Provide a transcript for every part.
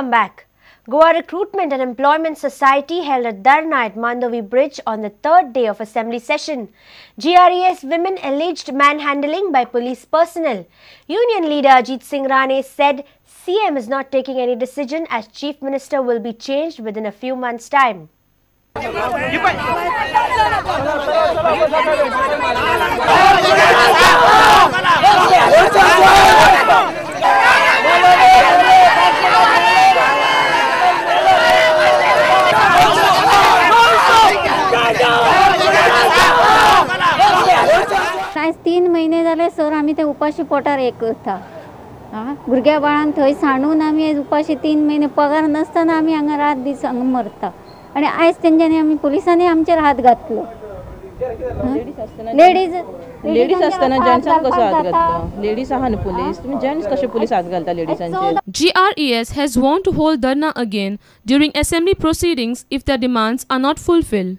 Welcome back. Goa Recruitment and Employment Society held a dharna at Mandovi Bridge on the third day of assembly session. GRES women alleged manhandling by police personnel. Union leader Ajit Singh Rane said CM is not taking any decision as Chief Minister will be changed within a few months' time. आयज 3 म्हयने जाले sir आमी ते उपाशी पोटार एक करता. भुरग्या बाळांक थंय सांडून आमी उपाशी 3 म्हयने पगार नासतना आमी हांगा रात दीस हांगा मरता. आनी आयज तेंच्यांनी आमी पुलिसांनी आमचेर हात घातलो. लेडीज लेडीज आसतना जेंट्सान कसो हात घातलो? लेडीज आहा न्हू पुलीस, तुमी जेंट्स कशे पुलीस हात घालता लेडीजांचेर? GRES has vowed to hold dharna again during assembly proceedings if their demands are not fulfilled.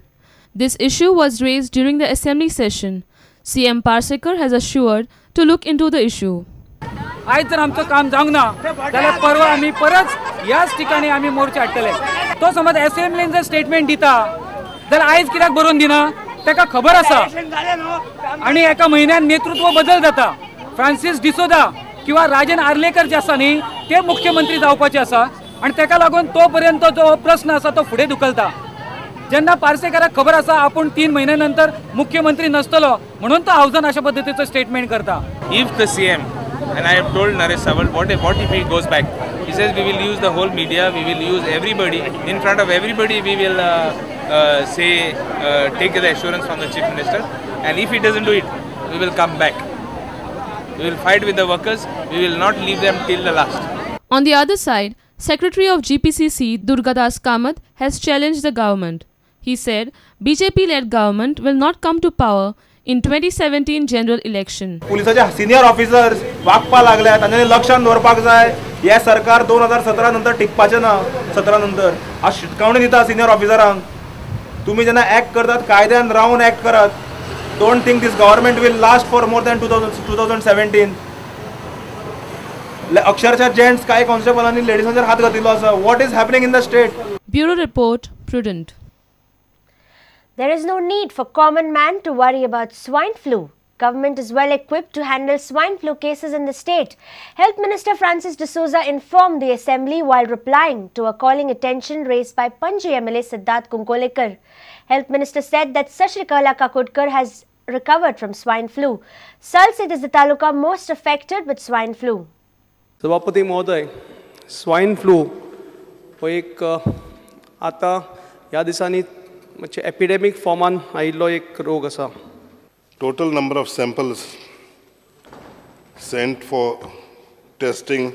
This issue was raised during the assembly session. CM Parsekar has assured to look into the issue. आयज जर आमचं काम जावंक ना जाल्यार परवा आमी परत ह्याच ठिकाणी आमी मोर्चा हाडटले. तो समज असेंब्लीन जर स्टेटमेंट दिता जाल्यार आयज कित्याक बरोवन दिना ताका खबर आसा. आनी एका म्हयन्यान नेतृत्व बदल जाता. फ्रांसीस डिसोदा किंवा राजन आर्लेकर जे आसा न्ही ते मुख्यमंत्री जावपाचे आसा आनी ताका लागून तो पर्यंत जो प्रस्न आसा तो फुडें धुकलता. जेन्ना पार्सेकराक खबर आसा आपूण 3 म्हयन्या नंतर मुख्यमंत्री नसतलो म्हणून तो हावजान अशा पद्दतीचो स्टेटमेंट करता. If the CM, and I have told Naresh Sawant, what if he goes back? He says we will use the whole media, we will use everybody, in front of everybody we will say, take the assurance from the Chief Minister, and if he doesn't do it, we will come back. We will fight with the workers, we will not leave them till the last. On the other side, Secretary of GPCC Durgadas Kamath has challenged the government. He said BJP-led government will not come to power in 2017 general election. पुलिसाचे senior officers वागपाक लागल्या, तांच्यांनी लक्षान दवरपाक जाय हे सरकार 2017 नंतर टिकपाचें ना. 17 नंतर आज शिटकावणी दिता सिनियर ऑफिसरांक, तुमी जेन्ना एक्ट करतात कायद्यान रावन एक्ट करात. Don't think this government will last for more than 2017. अक्षरशः जेंट्स कांय कॉन्स्टेबलांनी लेडिजांचेर हात घातिल्लो आसा. What is happening in the state? Bureau report, Prudent. There is no need for common man to worry about swine flu. Government is well equipped to handle swine flu cases in the state. Health Minister Francis D'Souza informed the assembly while replying to a calling attention raised by Panji MLA Siddharth Kunkolekar. Health Minister said that Sashikala Kakodkar has recovered from swine flu. Salcete is the taluka most affected with swine flu. सभापती महोदय, swine flu हो एक आतां ह्या दिसांनी मातशें एपिडेमीक फॉर्मान आयिल्लो एक रोग आसा. Total number of samples sent for testing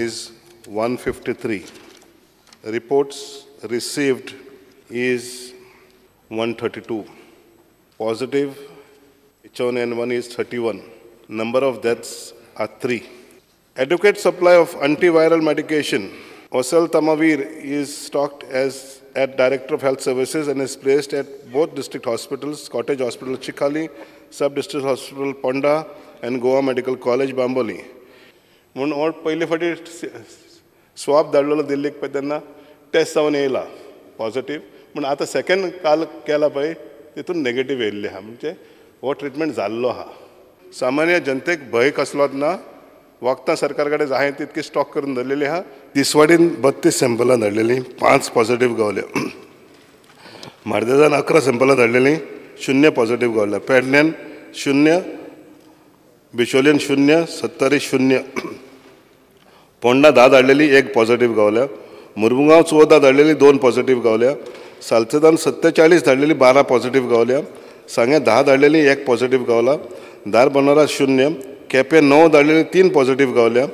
is 153. Reports received is 132. Positive H1N1 is 31. Number of deaths are 3. Adequate supply of antiviral medication, oseltamivir, is stocked as at Director of Health Services and is placed at both district hospitals, Cottage Hospital Chikhali, Sub-District Hospital Ponda and Goa Medical College Bamboli. म्हणून हो पयले फावटी swab धाडलेलो दिल्लीक पळय तेन्ना taste जावन येयला positive, पूण आतां सेकंड काल केला पळय तितून नेगेटीव येयल्ले आहा, म्हणजे हो ट्रिटमेंट जाल्लो आहा. सामान्य जनतेक भंय कसलोच ना. वखदां सरकार कडेन जाय तितकी स्टॉक करून दवरलेली आहा. तिसवाडीन 32 सॅम्पलां धाडलेलीं, 5 पॉझिटीव गावले. मार्देजान 11 सॅम्पलां धाडलेलीं, 0 पॉझिटीव गावले. पेडण्यान 0, बिचोलीन 0, सत्तरी 0, पोंडा 10 धाडलेली, 1 पॉझिटीव गावल्या. मुरमुगांव 14 धाडलेली, 2 पॉझिटीव गावल्या. सालसेतान 47 धाडलेली, 12 पॉझिटीव गावल्या. सांग्या 10 धाडलेली, 1 पॉझिटीव गावला. धारबंदोरा 0, केपें 9 धाडलेली, 3 पॉझिटीव गावल्या.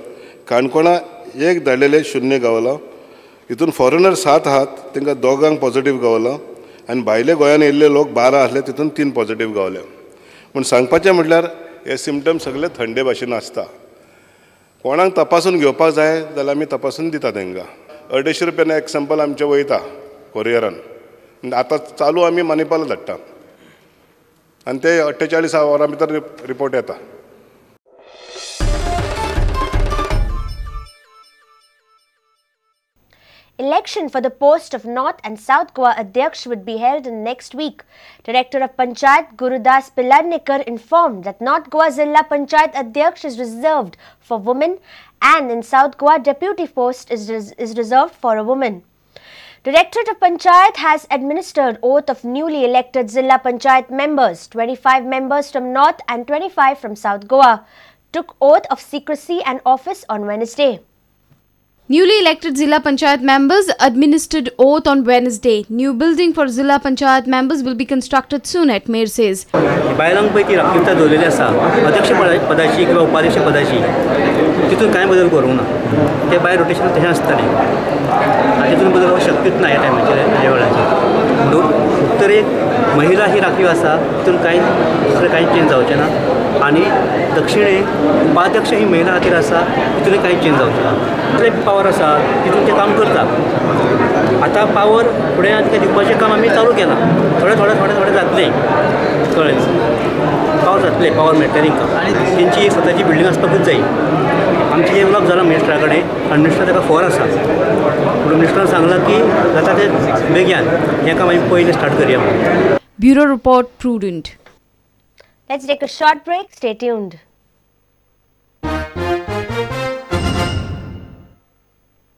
काणकोणा 1 धाडलेले, 0 गावला. हितून फॉरेनर 7 आहात, तांकां 2 पॉझिटीव गावला आनी भायले गोंयान येयल्ले लोक 12 आसले, तितून 3 पॉझिटीव गावले. पूण सांगपाचें म्हटल्यार हे सिमटम सगळे थंडे भाशेन आसता. कोणाक तपासून घेवपाक जाय जाल्यार आमी तपासून दिता तांकां. 250 रुपयान एक सॅम्पल आमचें वयता कोरियरान. आतां चालू आमी मणिपाला धाडटा आनी ते 48 वरां भितर रिपोर्ट येता. Election for the post of North and South Goa Adhyaksh would be held in next week. Director of Panchayat Gurudas Pillarnikar informed that North Goa Zilla Panchayat Adhyaksh is reserved for women and in South Goa deputy post is reserved for a woman. Directorate of Panchayat has administered oath of newly elected Zilla Panchayat members, 25 members from North and 25 from South Goa, took oath of secrecy and office on Wednesday. Newly elected Zilla Panchayat members administered oath on Wednesday. New building for Zilla Panchayat members will be constructed soon, at Mayor says. बायलांक पळय ती राखीवता दवरलेली आसा अध्यक्ष पदाची किंवा उपाध्यक्ष पदाची, तितून कांय बदल करूंक ना. ते बाय रोटेशन तशें आसतलें आनी तितून बदल हो शक्यूच ना ह्या टायमाचेर, ह्या वेळाचेर. म्हणून उत्तरेक महिला ही राखीव आसा, तितून कांय दुसरें कांय चेंज जावचें ना. आनी दक्षिणेक उपाध्यक्ष ही महिला खातीर आसा, तितून कांय चेंज जावचें ना. इतलें पावर आसा तितून ते काम करता. आतां पावर फुडें आतां दिवपाचें काम आमी चालू केलां, थोडें थोडें थोडें थोडें जातलें, कळ्ळें, पावर जातलें, पावर मेळटलें तांकां. आनी तेंची एक स्वताची बिल्डींग आसपाकूच जाय. आमचें जें उलोवप जालां मिनिस्टरा कडेन आनी मिनिस्टर ताका फोर आसा, पूण मिनिस्टरान सांगलां की जाता तें बेगीन हें काम आमी पयलीं स्टार्ट करया. Bureau report, Prudent. Let's take a short break. Stay tuned.